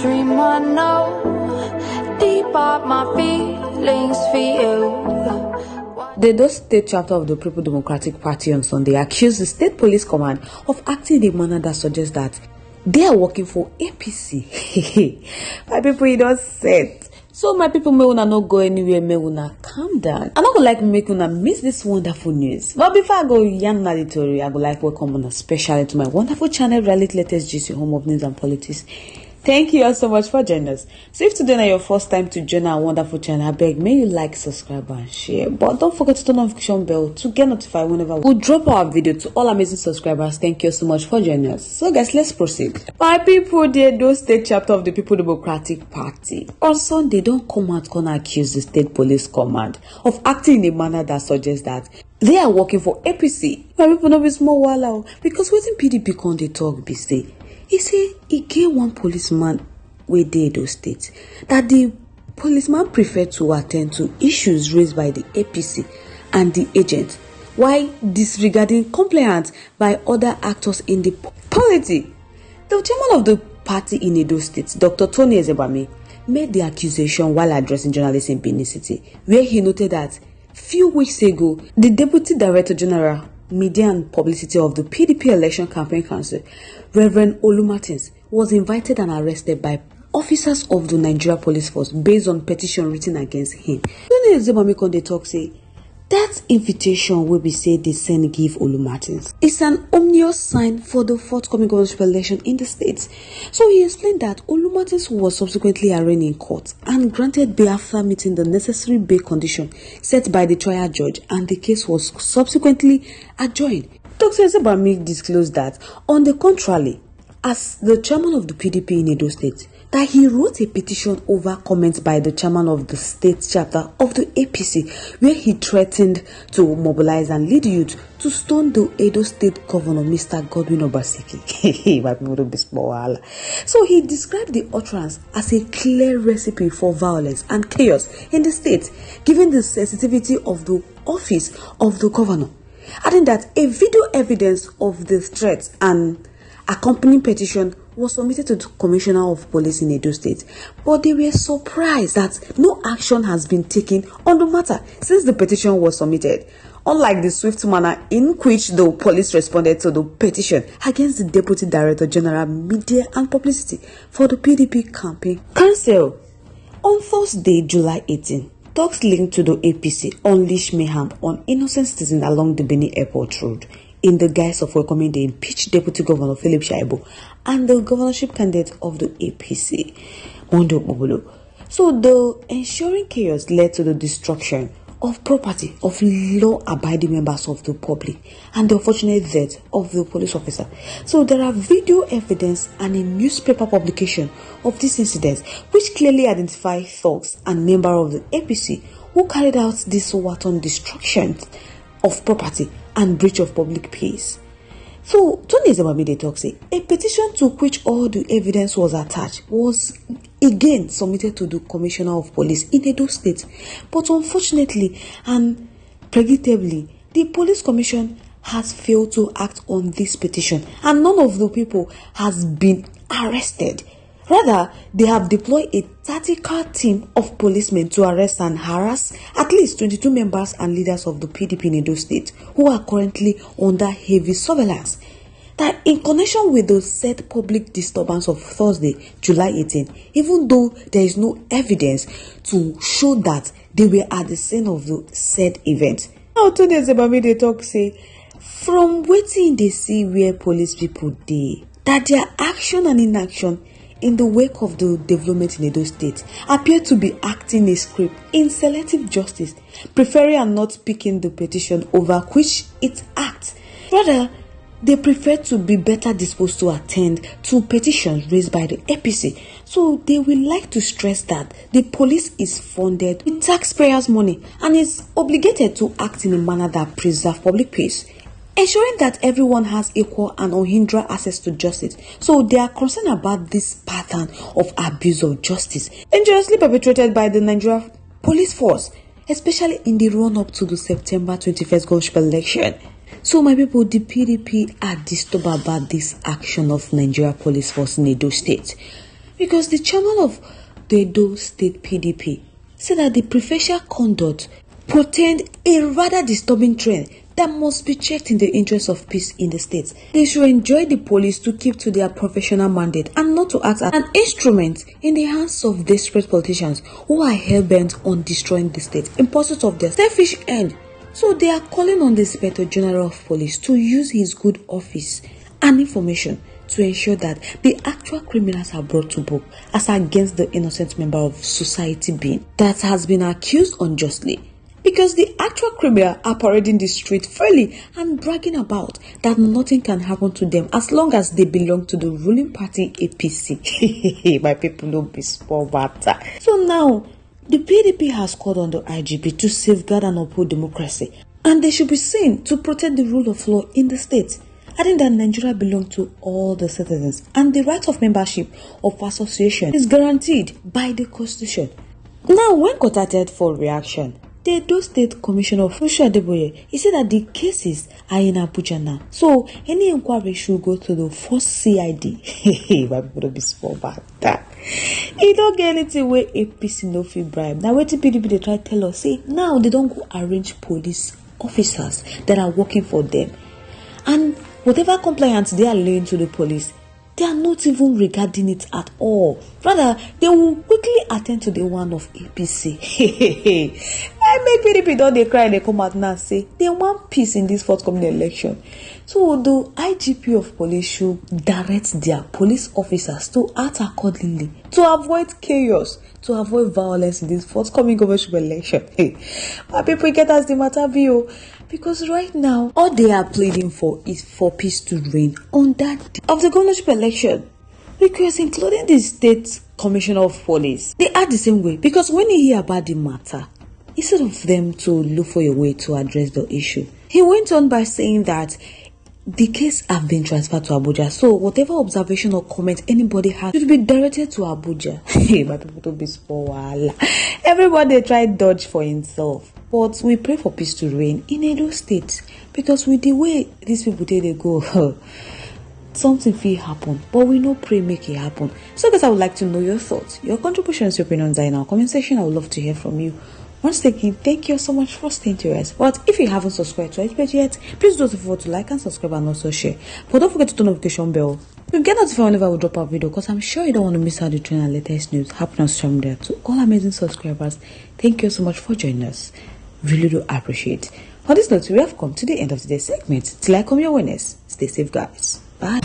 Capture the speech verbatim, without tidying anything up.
Dream I know, deep are my feelings for you. The Edo State chapter of the People Democratic Party on Sunday accused the State Police Command of acting in a manner that suggests that they are working for A P C. My people, you don't set. So my people, may una no go anywhere, may una calm down. I no go like make una miss this wonderful news. But before I go yarn una the tori, I go like welcome una specially to my wonderful channel, Reality Latest G C, home of news and politics. Thank you all so much for joining us. So if today na your first time to join our wonderful channel, I beg, may you like, subscribe and share. But don't forget to turn on notification bell to get notified whenever we drop our video to all amazing subscribers. Thank you so much for joining us. So guys, let's proceed. My people, the Edo State chapter of the People Democratic Party on Sunday don come out come accuse the State Police Command of acting in a manner that suggests that they are working for A P C. My people, no be small wahala o, because wetin P D P come dey talk be say, e say e get one policeman wey dey Edo State that the policeman prefer to attend to issues raised by the A P C and the agent, while disregarding compliance by other actors in the po-, polity. The chairman of the party in Edo State, Doctor Tony Ezebami, made the accusation while addressing journalists in Benin City, where he noted that few weeks ago, the Deputy Director General, Media and Publicity of the P D P Election Campaign Council, Reverend Olu Martins, was invited and arrested by officers of the Nigeria Police Force based on petition written against him. Tony Ezebami come dey talk say that invitation wey be say they send give Olu Martins is an ominous sign for the forthcoming governorship election in the state. So he explained that Olu Martins was subsequently arraigned in court and granted bail after meeting the necessary bail condition set by the trial judge, and the case was subsequently adjourned. Doctor Ezebami disclosed that, on the contrary, as the chairman of the P D P in Edo State, that he wrote a petition over comments by the chairman of the state chapter of the A P C, where he threatened to mobilize and lead youth to stone the Edo State governor, Mister Godwin Obaseki. My people, don't be small wahala. So he described the utterance as a clear recipe for violence and chaos in the state, given the sensitivity of the office of the governor, adding that a video evidence of the threat and accompanying petition was submitted to the Commissioner of Police in Edo State, but they were surprised that no action has been taken on the matter since the petition was submitted, unlike the swift manner in which the police responded to the petition against the Deputy Director General, Media and Publicity for the P D P campaign council. On Thursday, July eighteen, talks linked to the A P C unleashed mayhem on innocent citizens along the Benin Airport Road in the guise of welcoming the impeached Deputy Governor Philip Shaibu and the governorship candidate of the A P C, Monday Okpebholo. So the ensuing chaos led to the destruction of property of law-abiding members of the public and the unfortunate death of the police officer. So there are video evidence and a newspaper publication of this incident, which clearly identify thugs and member of the A P C who carried out this wanton destruction of property and breach of public peace. So Tony Ezebami dey talk say a petition to which all the evidence was attached was again submitted to the Commissioner of Police in Edo State, but unfortunately and predictably, the police commission has failed to act on this petition, and none of the people has been arrested. Rather, they have deployed a tactical team of policemen to arrest and harass at least twenty-two members and leaders of the P D P in Edo State, who are currently under heavy surveillance. That in connection with the said public disturbance of Thursday, July eighteen, even though there is no evidence to show that they were at the scene of the said event. Now, Tony Ezebami dey talk say, from wetin they see where police people dey, that their action and inaction in the wake of the development in Edo State appear to be acting a script in selective justice, preferring and not picking the petition over which it acts. Rather, they prefer to be better disposed to attend to petitions raised by the A P C. So they will like to stress that the police is funded with taxpayers' money and is obligated to act in a manner that preserves public peace, ensuring that everyone has equal and unhindered access to justice. So they are concerned about this pattern of abuse of justice, injuriously perpetrated by the Nigeria police force, especially in the run-up to the September twenty-first gospel election. So my people, the P D P are disturbed about this action of Nigeria police force in Edo State. Because the chairman of the Edo State P D P said that the preferential conduct portend a rather disturbing trend that must be checked in the interest of peace in the state. They should enjoin the police to keep to their professional mandate and not to act as an instrument in the hands of desperate politicians who are hell-bent on destroying the state in pursuit of their selfish end. So they are calling on the Inspector General of Police to use his good office and information to ensure that the actual criminals are brought to book as against the innocent member of society being that has been accused unjustly, because the actual criminal are parading the street freely and bragging about that nothing can happen to them as long as they belong to the ruling party A P C. My people, no be small matter. So now, the P D P has called on the I G P to safeguard and uphold democracy, and they should be seen to protect the rule of law in the state, adding that Nigeria belongs to all the citizens and the right of membership of association is guaranteed by the constitution. Now, when contacted for reaction, the Edo State Commissioner Fusha Adeboye, he said that the cases are in Abuja now, so any inquiry should go to the first C I D. My people, no be small matter. E no get anything wey A P C no fit bribe. Na wetin P D P dey try tell us, say now they don go arrange police officers that are working for them, and whatever compliance they are laying to the police, they are not even regarding it at all. Rather, they will quickly attend to the one of A P C. I make P D P don dey cry, dey come out now say they want peace in this forthcoming election. So the I G P of police should direct their police officers to act accordingly to avoid chaos, to avoid violence in this forthcoming governorship election. Hey, my people, get as the matter be o. Because right now, all they are pleading for is for peace to reign on that day of the governorship election. Because including the state commissioner of police, they are the same way. Because when he hear about the matter, instead of them to look for a way to address the issue, he went on by saying that the case have been transferred to Abuja. So whatever observation or comment anybody has should be directed to Abuja. Hey, my people, don't be small wahala. Everybody dey try dodge for himself. But we pray for peace to reign in Edo State, because with the way these people take dey go, something fit happen. But we no pray make it happen. So guys, I would like to know your thoughts, your contributions, your opinions are in our comment section. I would love to hear from you. Once again, thank you so much for staying to us. But if you haven't subscribed to our page yet, please do us a favor to like and subscribe and also share. But don't forget to turn notification bell to get notified whenever we drop our video, because I'm sure you don't want to miss out the trend and latest news happening on social media. To all amazing subscribers, thank you so much for joining us. Really do appreciate. On this note, we have come to the end of today's segment. Till I come your witness, stay safe, guys. Bye.